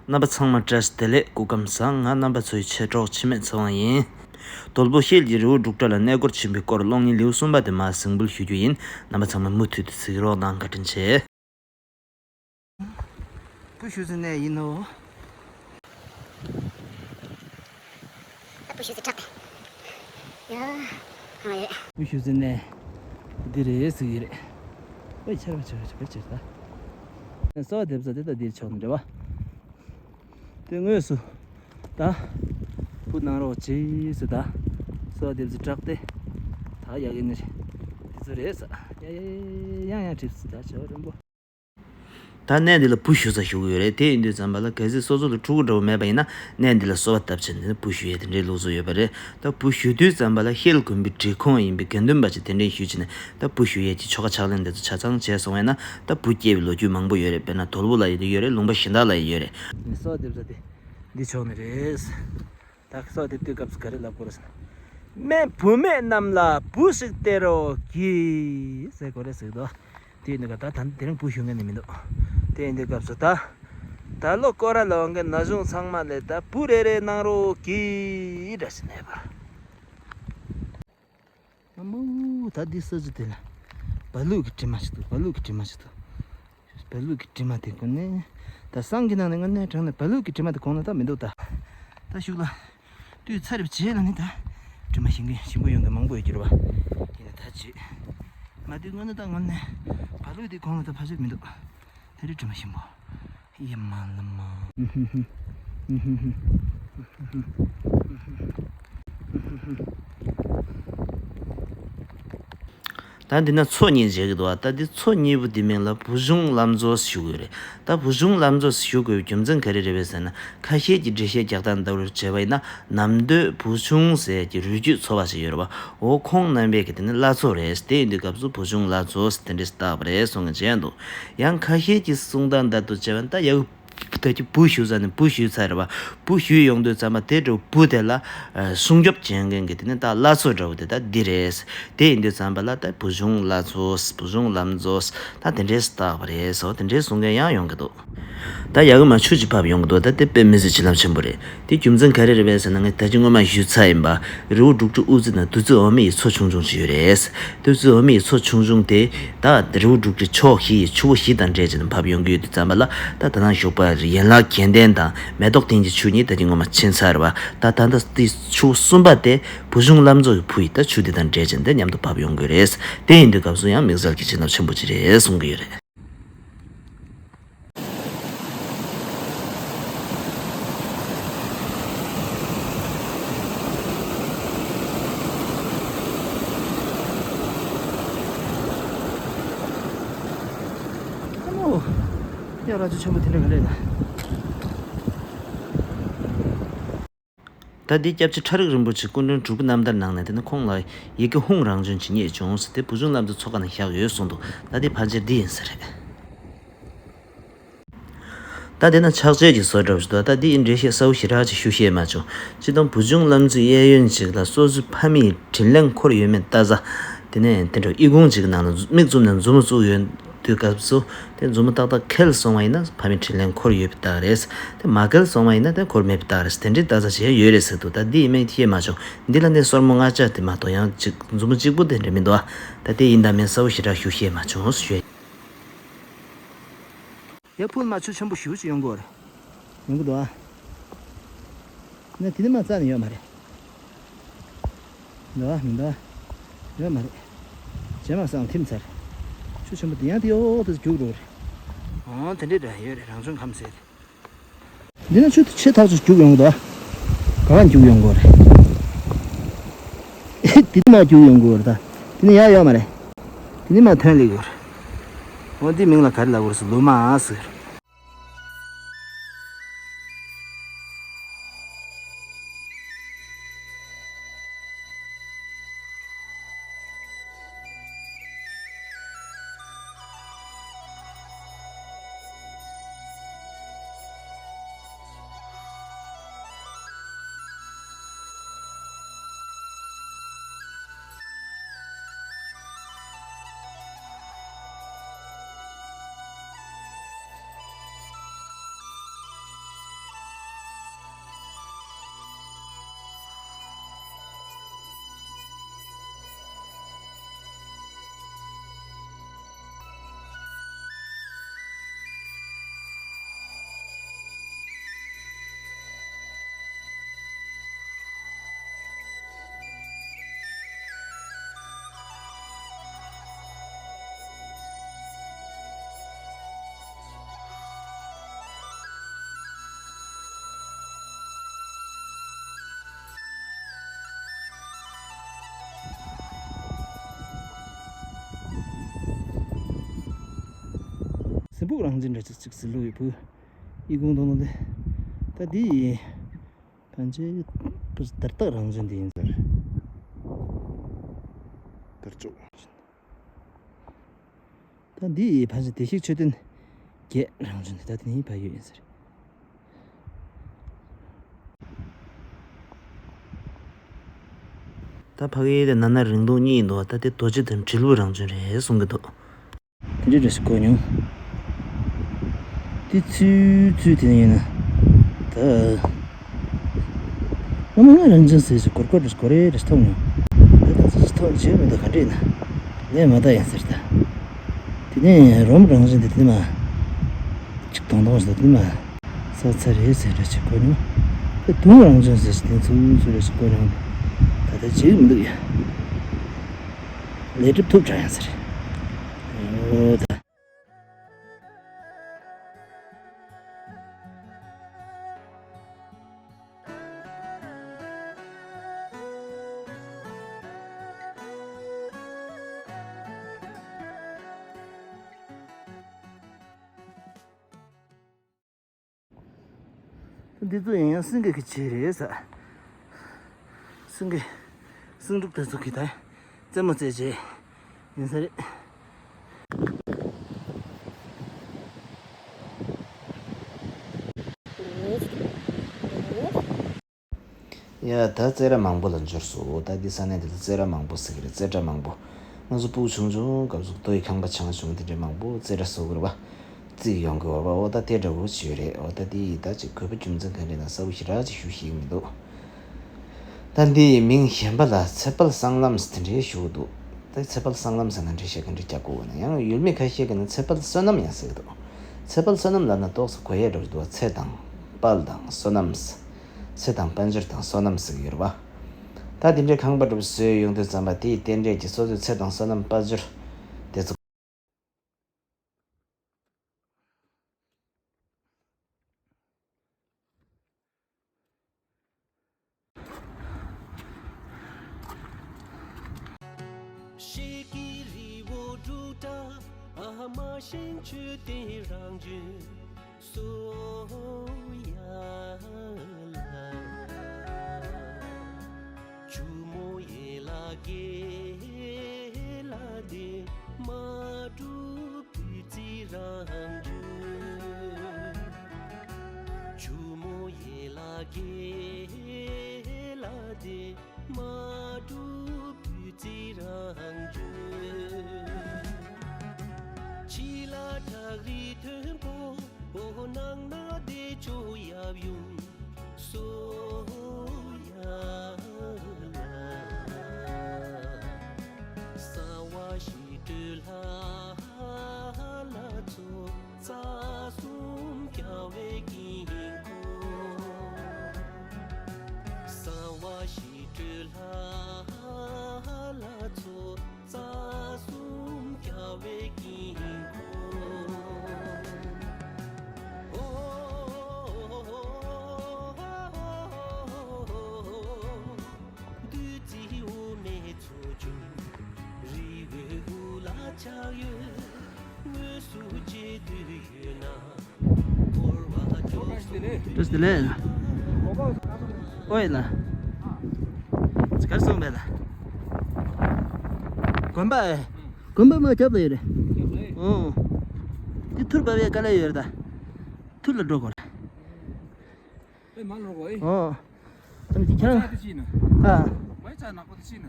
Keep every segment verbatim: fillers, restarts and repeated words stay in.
རྣམ་པ་ཚང་མ་བཀྲ་ཤིས་བདེ་ལེགས། སྐུ་ཁམས་བཟང་། ང་རྣམ་པ་ཚོའི་མཆེད་གྲོགས་འཆི་མེད་ཚེ་དབང་ཡིན། དོལ་པོ་ཤེལ་གྱི་རི་བོ་འབྲུག་སྒྲ་ལ་གནས་སྐོར་ཆེན་པོའི་སྐོར་གློག་བརྙན་ལེའུ་གསུམ་པ་དེ་མར་གཟིགས་འབུལ་ཞུ་རྒྱུ་ཡིན། རྣམ་པ་ཚང་མ་མུ་མཐུད་དུ་གཟིགས་རོགས་གནང་། བཀའ་དྲིན་ཆེ། བུ་ཞུ་ཟེར་ནས་ཡིན་ནོ། ད་བུ་ཞུ་ཟེར་དྲག་ཡ། ཨ་ཡེ། བུ་ཞུ་ཟེར་ནས་འདི་རེད་ཟེར་གྱི་རེད། ཨེ་ཆར་བ་ཆར་བ་ཆར་བ་ཆར་ད། གསོལ་བ་འདེབས་ས་དེ་ད་འདིར་ཆོག་ནི་རེད་བ། དེ་དངོས་སུ་ད་བུ་གནང་རོགས་གྱིས་ཟེར། ད་གསོལ་བ་འདེབས་ས་དྲག་སྟེ་ད་ཡག་གི་ནི་རེད། དེ་ཚོ་རེད་ས། ཡ་ཡ་ཡ་ཡང་ཡང་གྲིབ་ས། ད་བྱ་བ་རིང་པོ། ད་གནས་འདི་ལ་བུ་ཞུ་ས་ཞུ་གི་ཡོད་རེད། དེ་ཡིན་དུས་ཙམ་པ་ལ་གལ་སྲིད་སོ་སོ་ལ་ཕྲུ་གུ་འདྲ་བོ་མེད་པ་ཡིན་ན་གནས་འདི་ལ་གསོལ་བ་བཏབ་བྱས་ནས་བུ་ཞུ་ཡས་དེ་འདྲའི་ལུགས་སྲོལ་ཡོད་པ་རེད། ད་བུ་ཞུ་དུས་ཙམ་པ་ལ་ཤེལ་དགོན་པའི་སྒྲིག་ཁོངས་ཡིན་པའི་དགེ་འདུན་པ་ཅིག་གདན་འདྲེན་ཞུས་བྱས་ནས་ད་བུ་ཞུ་ཡས་ཀྱི་ཆོ་ག་ཕྱག་ལེན་འདི་ཚོ་ཆ་ཚང་བྱས་སོང་བས་ན་ད་བུ་སྐྱེས་པའི་ལོ་རྒྱུས་མང་པོ་ཡོད་རེད། དཔེར་ན་དོལ་པོ་ལ་ཡོད་དེ་ཡོད་རེད། ལུང་པ་གཞན་དག་ལ་ཡོད་རེད། གསོལ་བ་འདེབས་ས་དེ་འདི་ཕྱོགས་ནས་རེད། ད་གསོལ་བ་འདེབས་དུས་སྐབས་སུ་ག་རེ་ལབ་དགོས་རེད་ཟེར་ན། སྨན་བུད་མེད་རྣམས་ལ་བུ་ཞིག་སྟེར་རོགས་གྱིས་ཟེར་དགོས་རེད་ཟེར་གི་འདུག་དེ་ཡིན་དུས་ད་ད་དེ་རིང་བུ་ཞུ་མཁན་ནི་མི་འདུག་དེ་ཡིན་དུས་སྐབས་སུ་ད། ད་ལོ་སྐོར་ར་ལོ་འགའི་ན་གཞོན་ཚང་མ་ལ་ད་བུ་རེ་རེ་གནང་རོགས་གྱིས་འདྲ་ཞིག་གནས་པ། ཨ་མོ། ད་འདི་ས་ཆ་དེ་ལ་བ་ལུག་གི་དྲི་མ་ཞིག་འདུག་བ་ལུག་གི་དྲི་མ་ཞིག་འདུག་བ་ལུག་གི་དྲི་མ་དེ་ཀུན་ནས་ད་སང་གི་ནང་ནས་དངོས་གནས་དྲང་གནས་བ་ལུག་གི་དྲི་མ་དེ་གོང་ན་ད་མི་འདུག་ད་ད་གཞུག་ལ་དུས་ཚ་རེབ་རྗེས་ལ་ནི་ད་དྲི་མ་ཞིམ་གི་ཞིམ་པོ་ཡོང་གི་མང་པོ་ཡོད་ཀྱི་རེད་བ། ཡིན་ན་ད་རྗེས་མ་དུས་དངོས་གནས་ད་དངོས་གནས་བ་ལུག་དེ་གོང་ན་ད་ཕལ་ཆེར་མི་འདུག་དེ་རིང་དྲི་མ་ཞིམ་པོ། ཡ་མ་ལ་མ། ད་འདི་ན་མཚོ་གཉིས་མཇལ་གི་འདུག་ད་འདི་མཚོ་གཉིས་པོ་འདི་མིང་ལ་བུ་གཞུང་ལམ་མཚོ་ཞུ་གི་ཡོད་རེད། ད་བུ་གཞུང་ལམ་མཚོ་ཞུ་དགོས་པའི་རྒྱུ་མཚན་ག་རེ་རེད་པས་ཟེར་ན། ཁ་ཤས་ཀྱི་འགྲེལ་བཤད་རྒྱག་སྟངས་ལྟ་བུར་བྱས་པ་ཡིན་ན་ནམ་སྟོད་བུ་ཆུང་ཟེར་གྱི་རུས་རྒྱུད་ཚོ་བ་ཞིག་ཡོད་རེད་བ། འོ་ཁོང་རྣམ་པས་ཀྱི་དེ་ནི་བླ་མཚོ་རེད། དེ་ཡིན་དུས་སྐབས་སུ་བུ་གཞུང་བླ་མཚོ་དེ་འདྲས་བཏགས་པ་རེད་གསུང་གི་མཇལ་འདུག་ཡང་ཁ་ཤས་ཀྱི་གསུང་སྟངས་ལྟར་དུ་བྱས་པ་ཡིན་ན་ད་ཡ་ད་ཀྱི་བུ་ཞུ་ས་ནས་བུ་ཞུས་ཚར་བ། བུ་ཞུས་ཡོང་དུས་ཙམ་པ་དེ་འདྲ་བུ་དེ་ལ་སྲུང་སྐྱོབ་བྱེད་མཁན་གྱི་དེ་ནི་ད་བླ་མཚོ་འདྲ་བོ་དེ་ད་འདི་རེད། དེ་ཡིན་དུས་ཙམ་པ་ལ་ད་བུ་གཞུང་བླ་མཚོ། བུ་གཞུང་ལམ་མཚོ། ད་དེ་འདྲས་བཏགས་པ་རེད་སོ། དེ་འདྲས་གསུང་མཁན་ཡང་ཡོང་གི་འདུག་ད་ཡ་གི་མ་ཆུ་ཅིག་བབས་ཡོང་གི་འདུག་ད་དེ་དཔེ་མི་སྲིད་བྱིན་རླབས་ཆེན་པོ་རེད། དེ་རྒྱུ་མཚན་ག་རེ་རེད་པས་ཟེར་ན། ངས་ད་ཅི་སྔོན་མ་ཞུས་ཚར་ཡིན་པ། རི་བོ་འབྲུག་སྒྲ་དབུ་རྩེ་ན་བདུད་རྩི་འོ་མའི་མཚོ་ཆུང་ཆུང་ཅིག་ཡོད་རེད། བདུད་རྩི་འོ་མའི་མཚོ་ཆུང་ཆུང་དེ་ད་རི་བོ་འབྲུག་སྒྲའི་ཕྱོགས་བཞི་ཡི་ཆུ་བོ་བཞི་དང་འདྲེས་བྱས་ནས་བབས་ཡོང་གི་ཡོད་དུས་ཙམ་པ་ལ། ད་ད་ནང་བཞུགས་པ་ཡན་ལག་བརྒྱད་ལྡན་དང་མེ་ཏོག་ལྡན་གྱི་ཆུ་གཉིས་ད་ཅི་སྔོན་མ་ཕྱིན་ཚར་བ། ད་ད་ལྟ་དེ་ཆུ་བོ་གསུམ་པ་དེ་བུ་གཞུང་ལམ་མཚོ་ཡི་བུ་ཡི་ད་ཆུ་དེ་དང་འདྲེས་བྱས་ནས་མཉམ་དུ་བབས་ཡོང་གི་ཡོད་རེད། དེ་ཡིན་དུས་སྐབས་སུ་ཡང་དམིགས་བསལ་གྱི་བྱིན་རླབས་ཆེན་པོ་ཅིག་རེད་གསུང་གི་ཡོད་རེད། ཨ་མོ། ཡ་ར་ཅོ་ཆེན་པོ་དེ་འདྲ་ག་རེད་ན། ད་འདི་སྐྱབས་རྗེ་ཁྲ་རིག་རིན་པོ་ཆེ་སྐུ་ཕྲེང་དྲུག་པའི་རྣམ་ཐར་ནང་ནས་དེ་ནི་ཁོང་ལ་ཡི་གེ་ཧཱུྃ་རང་བྱོན་ཅིག་རྙེད་བྱུང་ཟེར་ཏེ་བུ་གཞུང་ལམ་མཚོའི་མཚོ་ཁ་ན་བཞག་ཡོད་གསུངས་འདུག་ད་འདི་ཕལ་ཆེར་འདི་ཡིན་ས་རེད། ད་དེ་ན་ཕྱག་རྗེས་ཀྱི་བཟོ་འདྲ་བོ་ཞིག་འདུག་ད་འདི་ཡི་འགྲེལ་བཤད་གསལ་བོ་ཞེ་དྲག་ཅིག་ཞུ་ཤེས་མ་བྱུང་། སྤྱིར་བཏང་བུ་གཞུང་ལམ་མཚོའི་གཡས་གཡོན་ཅིག་ལ་སོ་སོའི་ཕ་མེས་དྲིན་ལན་འཁོར་ཡོད་མེད་ལྟ་ས། དེ་ནས་དེ་འདྲ་ཨི་ཁུང་ཅིག་གི་ནང་ལ་མིག་བཙུམ་ནས་མཛུབ་མོ་བཙུགས་ཡོད་དུས་སྐབས་སུ། དེ་མཛུབ་མོ་ཏག་ཏག་འཁེལ་སོང་བ་ཡིན་ན་ཕ་མའི་དྲིན་ལན་འཁོར་ཡོད་པའི་རྟགས་རེད། དེ་མ་འཁེལ་སོང་བ་ཡིན་ན་དེ་འཁོར་མེད་པའི་རྟགས་རེད། དེ་འདྲའི་ལྟ་ས་ཞིག་ཡང་ཡོད་རེད་ཟེར་འདུག་ད་འདི་ཡིན་མིན་ཤེས་མ་བྱུང་། འདི་ལ་ནི་སོར་མོ་ལྔ་ཆ་དེ་མ་གཏོགས་ཡང་ཅིག་མཛུབ་མོ་གཅིག་པུ་དེ་འདྲ་མི་འདུག་ད་དེ་ཡིན་དང་མིན་གསལ་བོ་ཞེ་དྲག་ཞུ་ཤེས་མ་བྱུང་ཞུ། ཡ་ཕུལ་མ་ཆུ་ཆེན་པོ་ཞེ་པོ་ཅིག་ཡོང་གི་ཡོད་རེད། ཡོང་གི་འདུག་ཨ། ན་དེ་ནི་མ་རྩ་ནས་ཡོད་མ་རེད། འདུག་ཨ་མི་འདུག་ཨ། ཡོད་མ་རེད། རྗེས་མ་སང་ཐིམ་ཚར། ཆུ་ཆེན་པོ་དེ་ཡང་དེ་འོག་ཏུ་རྒྱུག་འགྲོ་གི་རེད། ཨོ་དེ་འདྲས་འདྲ་ཡོད་རེད། རང་བྱུང་ཁམས་ཟེར། འདི་ན་ཆུ་ཆེ་ཐག་ཆོད་རྒྱུག་ཡོང་གི་འདུག་ཨ། ག་བ་རྒྱུག་ཡོང་གི་རེད། དེ་ནི་མ་རྒྱུག་ཡོང་གི་རེད་ད། དེ་ནི་ཡ་ཡོད་མ་རེད། དེ་ནི་མ་ཐོན་ལེ་གི་རེད། འོ་འདི་མིང་ལ་ག་རེ་ལབ་དགོས་རེད་ཟེར་ལོ་མ་ཟེར། རང་བཞིན་འདྲ་ཅིག་ཅིག་ཟིལ་ལུག་ཡོད་པུ། ཨི་ཁུང་དང་ནང་དེ། ད་དེ་ཡིན། ཕན་ཆད་དར་རྟགས་རང་བཞིན་དེ་ཡིན་ཟེར། དར་ལྕོག་ད་འདི་ཡི་ཕན་ཆད་བདེ་གཤེགས་མཆོད་རྟེན་བརྒྱད་རང་བྱོན་དེ་ད་དེ་ནི་ཕ་ཡུལ་ཡིན་ཟེར། ད་ཕ་གི་དེ་ན་ན་རིང་ཐུང་གཉིས་ཡིན་འདུག་ད་དེ་རྡོ་རྗེ་དང་དྲིལ་བུ་རང་བྱོན་རེད་གསུང་གི་འདུག་དེ་འདྲའི་འདྲ་ཞིག་གོ་མྱོང་། དེ་ཚུལ་ཚུལ་དེ་ཡིན་ན་ད། ང་མ་ང་རང་ཅན་ཟེར་ཞིག་གོར་གོར་རེ་གོ་རེ་རེ་ཐོག་ནས་ད་ད་ཅི་ཐོག་བྱེད་མི་འདུག་ག་འདྲེ་ན་ལས་མ་ད་ཡང་ཟེར་ད། དེ་ནས་རོམ་རང་བཞིན་དེ་དེ་མ་གཅིག་དོང་དོང་ཞིག་དེ་མ་ས་ཚ་རེད་ཟེར་རེ་ཞིག་གོ་ནས་དེ་དུང་རང་བཞིན་ཟེར་ཞིག་དེ་ཚུལ་ཚུལ་རེ་ཞིག་གོ་ནས་ད་ད་བྱེད་མི་འདུག་ཡ་ལས་སྒྲུབ་ཐུབ་དྲ་ཡང་ཟེར། ཨོ་ད། འདི་ཚོ་ཡང་ཡང་སེང་གེ་གི་ཆེད་རེད་ས། སེང་གེ། སེང་ཕྲུག་དེ་ཚོ་གི་ད་རྩེད་མོ་རྩེད་ཆེད་ཡིན་ས་རེད། ཡ་ད་རྩེད་ར་མང་པོ་ལ་འབྱོར་སོང་། ད་འདི་ས་གནས་འདི་ལ་རྩེད་ར་མང་པོ་ཟེར་གི་རེད། རྩེད་གྲ་མང་པོ། ང་ཚོ་སྤུ་གུ་ཆུང་ཆུང་སྐབས་སུ་རྡོ་ཡི་ཁང་པ་ཆུང་ཆུང་དེ་འདྲ་མང་པོ་རྩེད་ར་བཟོ་གི་རེད་པ། བརྩིགས་ཡོང་གི་ཡོད་པ། འོ་ད་དེ་འདྲ་བོ་ཞིག་ཡོད་རེད། འོ་ད་དེ་ཡི་ད་ཅིག་དགོས་པ་རྒྱུ་མཚན་ག་འདྲ་ན་གསལ་པོ་ཞེ་དྲག་ཅིག་ཞུ་ཤེས་ཀྱི་མི་འདུག་ད་འདི་ཡི་མིང་གཞན་པ་ལ་ཚེ་དཔལ་སྲང་ལམ་ཟེར་དེ་འདྲའི་ཞུ་གི་འདུག་ད་ཚེ་དཔལ་སྲང་ལམ་ཟེར་ན་འདྲ་བཤད་ག་འདྲ་རྒྱག་དགོས་ན་ཡང་ཡུལ་མི་ཁ་ཤས་ཀྱིས་ན་ཚེ་དཔལ་བསོད་ནམས་ཡང་ཟེར་གི་འདུག་ཚེ་དཔལ་བསོད་ནམས་ལབ་ན་ཏོག་ཙམ་གོ་ཡས་འདྲ་བོ་འདུག་ཚེ་དང་དཔལ་དང་བསོད་ནམས། ཚེ་དང་དཔལ་འབྱོར་དང་བསོད་ནམས་ཟེར་གི་ཡོད་རེད་པ། ད་དེ་འདྲའི་ཁང་པ་འདྲ་བོ་བཟོས་ཡོང་དུས་ཙམ་པ་དེ་ཡི་རྟེན་འབྲེལ་གྱི་སོ་སོའི་ཚེ་དང་བསོད་ནམས་དཔལ་འབྱོར་དེ་ཚོ། ཤེལ་གྱི་རི་བོ་འབྲུག་སྒྲ་ཨ་མ་ཤིང་ཆུ་དེ་རང་བྱོན་སོ་ཡ་ལ། ཆུ་མོ་ཡེ་ལ་གེ་ལ་དེ་མ་འབྲུག་བུ་ཙི་རང་རྒྱུ། ཆུ་མོ་ཡེ་ལ་གེ་ལ་དེ་མ་འབྲུག་བུ་ཙི་རང་རྒྱུ། ཕྱི་ལ་བྲག་རི་མཐོན་པོ་འོ་ནང་ན་བདེ་མཆོག་ཡབ་ཡུམ། སོ་ཡ་ལ། གསང་བ་ཞི་ཁྲོའི་ལྷ་ལྷ་ཚོགས་རྩ་གསུམ་རྒྱལ་བའི་དཀྱིལ་འཁོར། གསང་བ་ཞི་ཁྲོའི་ལྷ་ལྷ་ཚོགས་རྩ་གསུམ་རྒྱལ་བའི་དཀྱིལ་འཁོར། བདུད་རྩི་འོ་མའི་ཚོགས་ཀྱང་རི་བོའི་གུ་ལ་ཆགས་ཡོད། དངོས་སུ་མཇལ་འདོད་ཡོད་ན། བཀྲ་ཤིས་བདེ་ལེགས། ཨོ་ཡ་ལ། གར་སོང་བས་ལ། དགོན་པ་ཨེ། དགོན་པ་མ་རྒྱབ་ལ་ཡོད་རེད། ཨོ། འདི་ཐུར་བབས་ཡ་དཀའ་ལས་ཡོད་རེད་ད། ཐུར་ལ་འགྲོ་དགོས་རེད། ཨེ་མ་ལོག་གོ་ཨེ། ཨོ། ཨ་ནི་འདི་ཁྱེད་རང་། ཨ། མ་ཡི་ཙ་ནག་པོ་དེ་ཤི་ན།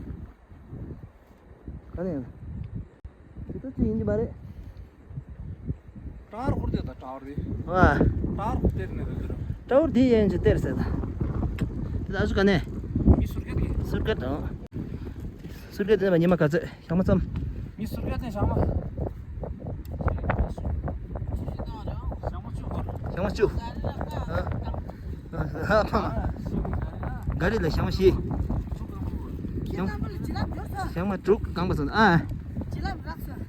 ག་ནས་ཡིན། དེ་ཚོ་ཅི་ཡིན་གྱི་མ་རེད། ཀྲའུ་ཧོར་དེ་དང་ཀྲའུ་ཧོར་དེ། ཨ། ཀྲའུ་ཧོར་དེར་ནས་རེད་དེ་ར། ཀྲའུ་ཧོར་དེ་ཡན་གྱི་གཏེར་ཟེར་ད། དེ་ད་ཨ་ཟུ་ག་ནས། མི་སུར་སྐད་གི། སུར་སྐད་དང་། སུར་སྐད་དེ་ཉི་མ་ག་ཚོད་ཞག་མ་ཙམ། མི་སུར་སྐད་དེ་ཞག་མ། ཞག་མ་བཅུ། ཨ། ཨ་ཕ་མ། ག་རེ་ལ་ཞག་མ་བཞི། ཞག་མ། ཞག་མ་དྲུག་གང་པ་སོང་ཨ།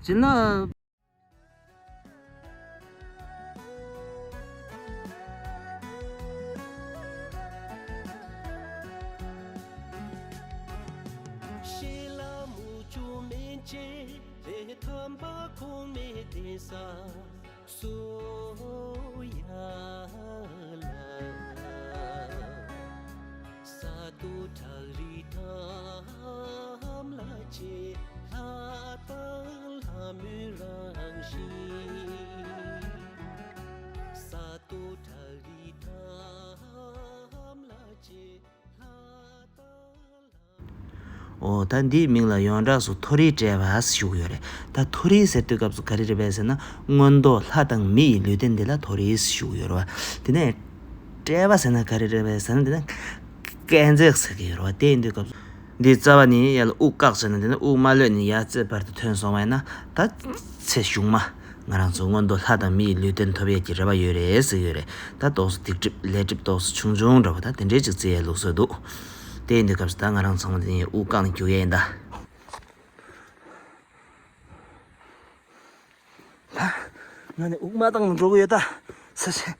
བྱིན་རླབས། ཤེས་ལ་མུ་ཅུ་མན་ཆད་རེ་ཐམ་པ་ཁོང་མེད་དེ་ས་སུ། ཨོ་ད་འདིའི་མིང་ལ་ཡོངས་གྲགས་སུ་མཐོ་རིས་བཀྲེས་པ་ཞུ་གི་ཡོད་རེད། ད་མཐོ་རིས་ཟེར་དུས་སྐབས་སུ་ག་རེ་རེད་པས་ཟེར་ན། མངོན་མཐོ་ལྷ་དང་མི་ཡི་ལུས་རྟེན་འདི་ལ་མཐོ་རིས་ཞུ་གི་ཡོད་རེད་བ། དེ་ནས་བཀྲེས་པ་ཟེར་ན་ག་རེ་རེད་པས་ཟེར་ན། དེ་ནས་སྐས་འཛེག་ཟེར་གི་ཡོད་རེད་བ། དེ་ཡིན་དུས་སྐབས་སུ་འདིའི་རྩ་བ་ནས་ཡར་ལ་དབུགས་བཀག་བྱས་ན། དེ་ནས་དབུགས་མ་ལྷོད་ནས་ཡར་རྩེ་བར་དུ་ཐོན་སོང་བ་ཡིན་ན། ད་ཚེ་གཞུག་མ་ང་རང་ཚོ་མངོན་མཐོ་ལྷ་དང་མི་ཡི་ལུས་རྟེན་ཐོབ་ཡས་ཀྱི་རེ་བ་ཡོད་རེད་ཟེར་གི་ཡོད་རེད། ད་ཏོག་ཙམ་སྡིག་སྒྲིབ་ལས་སྒྲིབ་ཏོག་ཙམ་ཆུང་ཆུང་འདྲ་བོ་ད་དེ་འདྲའི་ཅིག་བརྩི་ཡས་ལུགས་སྲོལ་འདུག་དེ་ཡིན་དུས་སྐབས་སུ་ད་ང་རང་ཚང་མ་དེ་ནས་དབུགས་བཀག་ནས་རྒྱུག་ཡས་ཡིན་ད། ང་ནི་དབུགས་མ་བཏང་ནས་འགྲོ་གི་ཡོད་ད། ས་ཆེ།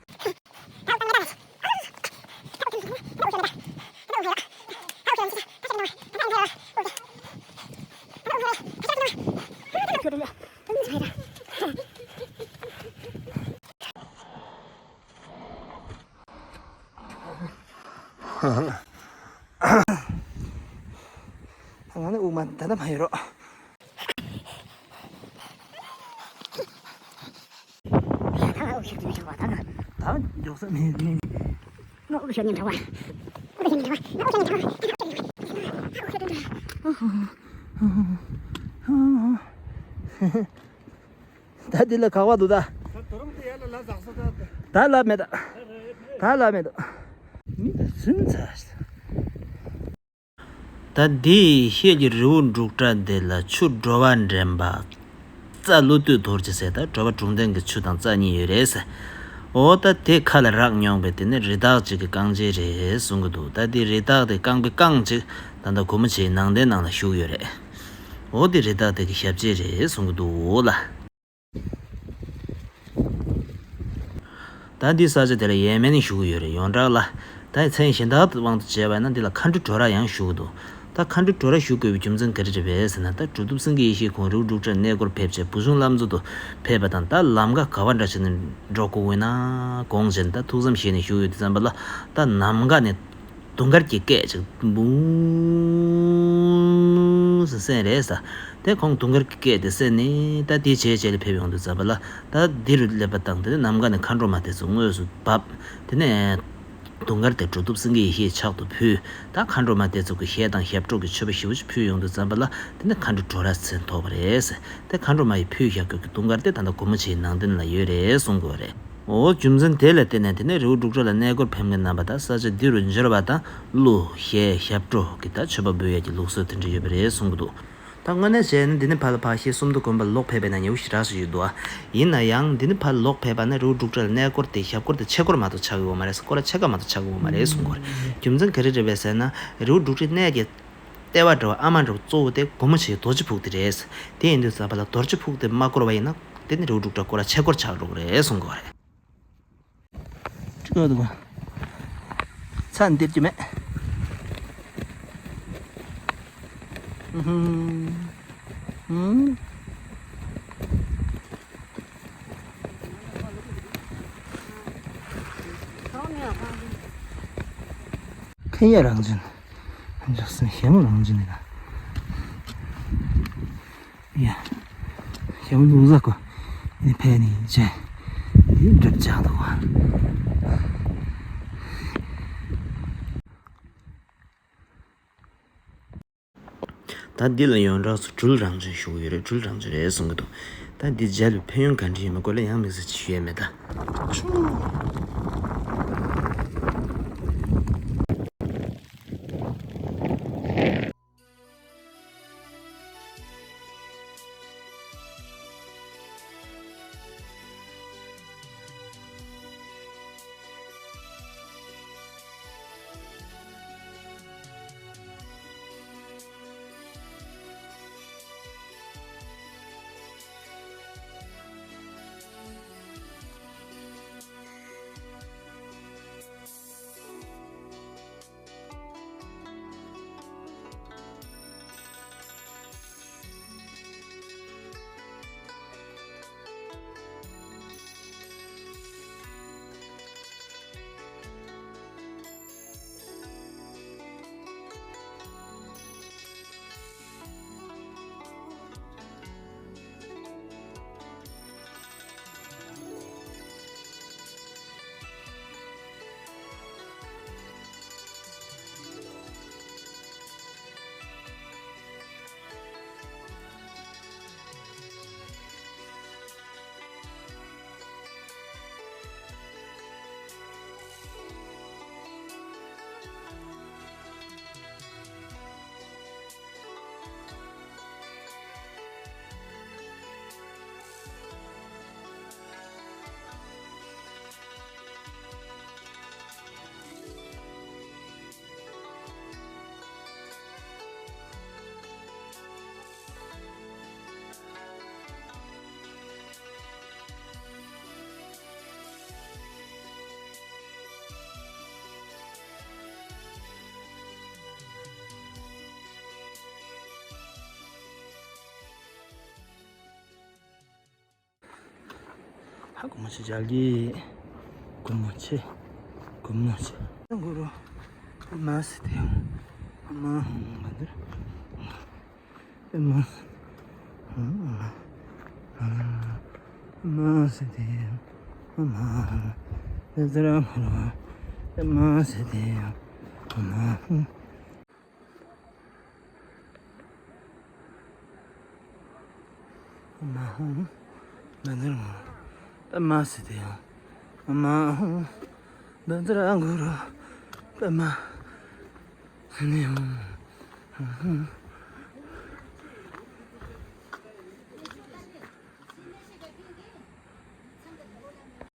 ང་ནི་དབུགས་མ་ད་ལྟ་མ་ཡོད་རོགས། ད་མགྱོགས་ས་མེད་མེད། ད་འདི་ལ་ག་བ་འདུག་ད། ད་ལབ་མེད་ད། ད་ལབ་མེད་ད། མི་ད་ཟིན་ཚར། ད་འདིའི་ཤེལ་གྱི་རི་བོ་འབྲུག་སྒྲ་འདི་ལ་ཆུ་དྲོ་བ་འདྲེན་པ། རྩྭ་ཀླུ་བདུད་རྡོ་རྗེ་ཟེར། ད་དྲོ་པ་དྲུག་ལྡན་གྱི་ཆུ་དང་རྩྭ་གཉིས་ཡོད་རེད་ཟེར། འོ་ད་དེ་ཁ་ལ་རག་མྱོང་བའི་དེ་ནི་རི་དྭགས་གཅིག་གི་རྐང་རྗེས་རེད་གསུང་གི་འདུག་ད་དེ་རི་དྭགས་དེ་རྐང་པའི་རྐང་གཅིག་ད་ལྟ་སྒོ་མོ་ཆེའི་ནང་དེའི་ནང་ལ་བཞུགས་ཡོད་རེད། འོ་དེ་རི་དྭགས་དེ་གི་ཞབས་རྗེས་རེད་གསུང་གི་འདུག་ལ། ད་འདི་ས་ཆ་དེ་ལ་ཡས་མས་ནི་བཞུགས་ཡོད་རེད་ཡོངས་གྲགས་ལ། ད་མཚན་གཞན་དག་དབང་དུ་བྱས་པ་ན་འདི་ལ་མཁའ་འགྲོ་གྲོ་ར་ཡང་བཞུགས་འདུག་ད་མཁའ་འགྲོ་གྲོ་ར་བཞུགས་དགོས་པའི་རྒྱུ་མཚན་ག་རེ་རེད་པས་ཟེར་ན། ད་གྲུབ་ཐོབ་སེང་གེ་ཡེ་ཤེས་ཁོང་རི་བོ་འབྲུག་སྒྲ་གནས་སྐོར་ཕེབས་བྱས་བུ་ཆུང་བླ་མཚོ་དུ་ཕེབས་པ་དང་། ད་ལམ་ཀ་ག་བ་འདྲ་བྱས་ནས་འགྲོ་དགོས་ཀྱི་ཡོད་ན་དགོངས་བྱས་ནས་ད་ཐུགས་བསམ་བཞེས་ནས་བཞུགས་ཡོད་དུས་ཙམ་པ་ལ། ད་ནམ་མཁའ་ནས་དུང་དཀར་གྱི་སྐད་ཅིག་བུང་ཟེར་གསན་རེད་ཟེར། དེ་ཁོང་དུང་དཀར་གྱི་སྐད་དེ་གསན་ནས་ད་དེ་བྱས་བྱས་ལ་ཕེབས་ཡོང་དུས་ཙམ་པ་ལ། ད་འདི་རུ་སླེབས་པ་དང་། དེ་ནས་ནམ་མཁའ་ནས་མཁའ་འགྲོ་མ་དེ་ཚོ་དངོས་སུ་བབས། དེ་ནས་དུང་དཀར་དེ་གྲུབ་ཐོབ་སེང་གེ་ཡེ་ཤེས་ཕྱག་ཏུ་ཕུལ། ད་མཁའ་འགྲོ་མ་དེ་ཚོ་གི་ཞལ་དང་ཞབས་བྲོ་གི་མཆོད་པ་ཞེ་པོ་ཅིག་ཕུལ་ཡོང་དུས་ཙམ་པ་ལ། དེ་ནས་མཁའ་འགྲོ་གྲོ་ར་མཚན་ཐོགས་པ་རེད་ཟེར། དེ་མཁའ་འགྲོ་མ་ཡིས་ཕུལ་བཞག་རྒྱུ་གི་དུང་དཀར་དེ་ད་ལྟ་སྒོ་མོ་ཆེའི་ནང་རྟེན་ལ་ཡོད་རེད་གསུང་གི་ཡོད་རེད། འོ་རྒྱུ་མཚན་དེ་ལ་བརྟེན་ནས་དེ་ནས་རི་བོ་འབྲུག་སྒྲ་ལ་གནས་སྐོར་ཕེབས་མཁན་རྣམ་པ་དང་ས་ཆ་འདི་རུ་འབྱོར་བ་དང་། གླུ་གཞས་ཞབས་བྲོ་གི་ད་མཆོད་པ་འབུལ་ཡས་ཀྱི་ལུགས་སྲོལ་དེ་འདྲ་ཡོད་པ་རེད་གསུང་གི་འདུག་ད་དངོས་གནས་བྱས་ན་འདི་ནས་ཕར་ལ་ཕར་ཤེལ་སུམ་མདོ་དགོན་པ་ལ་ལོག་ཕེབས་པ་ན་ཉེ་བོ་ཞེ་དྲག་ཞིག་ཡོད་འདུག་ཨ། ཡིན་ན་ཡང་འདི་ནས་ཕར་ལ་ལོག་ཕེབས་པ་ན་རི་བོ་འབྲུག་སྒྲ་ལ་གནས་སྐོར་དེ་ཞབས་སྐོར་དེ་ཆས་སྐོར་མ་གཏོགས་ཆགས་ཀྱི་ཡོད་མ་རེད། སྐོར་ར་ཆས་ཀ་མ་གཏོགས་ཆགས་ཀྱི་ཡོད་མ་རེད་གསུང་གི་ཡོད་རེད། རྒྱུ་མཚན་ག་རེ་རེད་པས་ཟེར་ན། རི་བོ་འབྲུག་སྒྲའི་གནས་ཀྱི་ལྟེ་བ་འདྲ་བ་ཨ་མ་འདྲ་བ་གཙོ་བོ་དེ་སྒོ་མོ་ཆེའི་རྡོ་རྗེ་ཕུག་དེ་རེད། དེ་ཡིན་དུས་ཙམ་པ་ལ་རྡོ་རྗེ་ཕུག་དེ་མ་བསྐོར་བ་ཡིན་ན། དེ་ནི་རི་བོ་འབྲུག་སྒྲ་སྐོར་ར་ཆས་སྐོར་ཆགས་འགྲོ་གི་རེད་གསུང་གི་ཡོད་རེད། ཅི་ག་འདུག་ག་ཚ་འདེབས་ཀྱི་མེད། ཧུམ་ཧུམ། ཁེ་ཡ་རང་བཞིན། འཇག་སེ་ཞེ་མོ་རང་བཞིན་ནི་ལ། ཡ། ཞེ་མོ་ལུག་ཟ་གོ། ནི་ཕེ་ནི་ཅེ། འདི་འགྲུབ་ཆགས་འདུག་ག་ད་འདི་ལ་ཡོངས་གྲགས་སུ་སྦྲུལ་རང་བྱོན་ཞུ་གི་ཡོད་རེད། སྦྲུལ་རང་བྱོན་རེད་གསུང་གི་འདུག་ད་འདི་མཇལ་བའི་ཕན་ཡོན་ག་འདྲ་ཡོད་མེད་སྐོར་ལ་ཡང་དམིགས་བསལ་ཅིག་ཞུ་ཡས་མེད་ད། ཧ། སྒོ་མོ་ཆེ་རྒྱག་གི། སྒོ་མོ་ཆེ། སྒོ་མོ་ཆེ། གུ་རུ། མ་སི་དེ་ཡང་། མ་ཧུང་མ་དུར། མ། མ་སི་དེ་ཡང་། མ། དེ་ཙི་ར་མ་ར། མ་སི་དེ་ཡང་། མ་ཧུང་། མ་ཧུང་། མ་ནར་མ། མ་སི་དེ་ཡང་། མ་ཧུང་། མ་ནར་གུ་རུ། མ་ནི་ཧུང་།